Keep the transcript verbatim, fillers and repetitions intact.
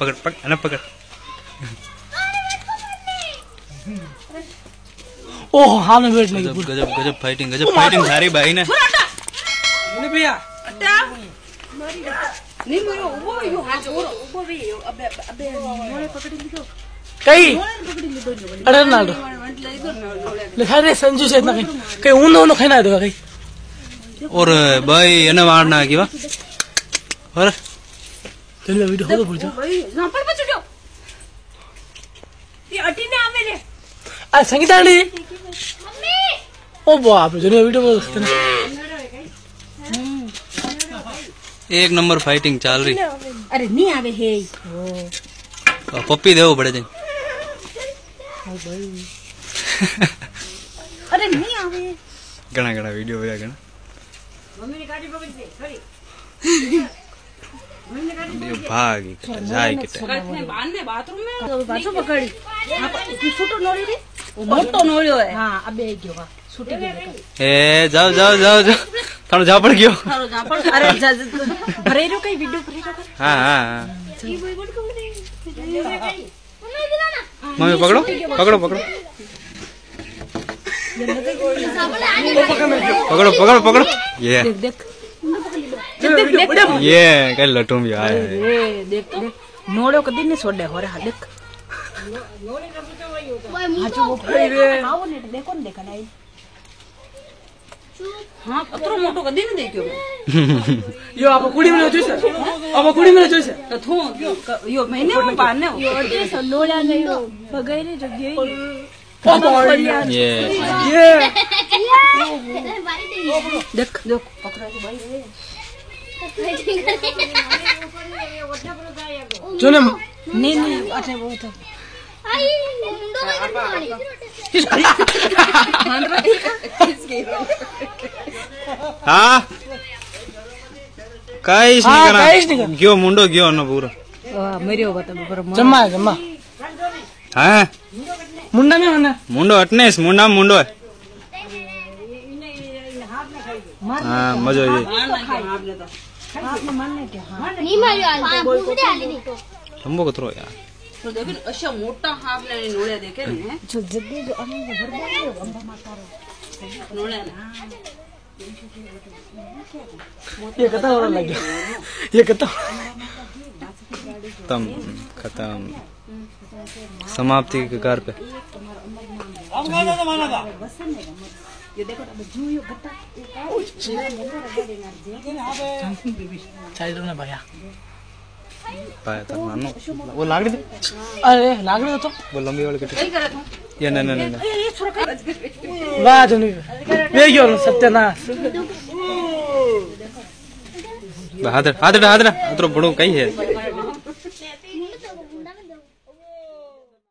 पकड़, पकड़, अना पकड़। ओह, हाँ, मैं बैठ लगी। गजब, गजब, गजब fighting, गजब fighting सारे भाई ने। नहीं भैया। नहीं, मेरे ऊपर भी हो, हाथ ऊपर, ऊपर भी हो। अबे, अबे, मोरे पकड़ ली तो। कई? मोरे पकड़ ली तो, जो। अरे, नाडो। लिखा रे, संजू से इतना कई। कई ऊन, ऊन खाना है तो कई। और भाई, इन्हें मारना है कि वा? और? चल, वीडियो खोलो, बोल जा। भाई, यहाँ पर मत उठो। ये अटी ना आवे रे। आ, संगीता आंटी। मम्मी। ओ बाप रे, जने वीडियो बोल सकते हैं। एक नंबर fighting चाल रही। अरे, नहीं आवे है। ओ, पप्पी दे वो बड़े दिन। अरे, नहीं आवे। घना, घना वीडियो होया घना। मम्मी ने काटी पकड़ दे, सॉरी। यो भाग जाए के। बाथरूम में। तो बाथरूम पकड़ी। हाँ, पर इतनी छोटो नोली रे। वो मोटो नोलियो है। हाँ, अबे गयो, हाँ। छोटी गयो। ए, जाओ, जाओ, जाओ, जाओ। थानो झापड़ गयो। थानो झापड़। अरे, जा, जा, जा। भरे रो कई वीडियो, भरे रो कई। हाँ, हाँ, हाँ। मम्मी, पकड़ो, पकड़ो, पकड़ो। पकड़ो, पकड़ो, पकड़ो। ये। देख, देख। देख, देख, देख। ये, कल लटूम भी आया है। ये, देख, देख। नोड़े कदी नहीं छोड़े हो रहा, देख। हाँ, जो वो भाई रे। हाँ, वो नहीं, देखो, नहीं देखा नहीं। हाँ, अतरो मोटो कदी नहीं देखियो मैं। यो, आप कुड़ी में रहो, जैसे। आप कुड़ी में रहो, जैसे। तो थू, यो, क-, यो, मैंने वो पाने हो। यो, जैसे लोड़ा नहीं हो, बगैर जो गई। ये। ये। देख, देख, पकड़ा के भाई। जो ने नहीं, नहीं, अच्छा, वो तो। आई, मुंडो में करने वाली। हाँ। काईस हाँ, नहीं करना। काईस नहीं करना। गयो मुंडो गयो ना पूरा। वाह, मेरी हो बता, बराबर। जम्मा है, जम्मा। हाँ। मुंडा नहीं होना। मुंडो अटनेस, मुंडा मुंडो है। हाँ, मजो ये। नहीं मारियो, आज तो भूख दे आली नहीं। तंबू को थ्रो यार। तो देखो, अच्छा मोटा हाफ ने नोले देखे नहीं है। जो जल्दी जो अम्मा को घर में अंबा माता रो। नोले ना। ये कितना हो रहा लग गया? ये कितना? खत्म, खत्म। समाप्ति के कगार पे। साइड में भैया। पाया था मानो। वो लाकड़ी दे। अरे, लाकड़ी दे तो। वो लंबी वाली कटी। ये ना, ना, ना, ना। वाह, धनी। ये क्यों सत्यानाश। हाथ, हाथ, हाथ, हाथ रो बड़ो कई है।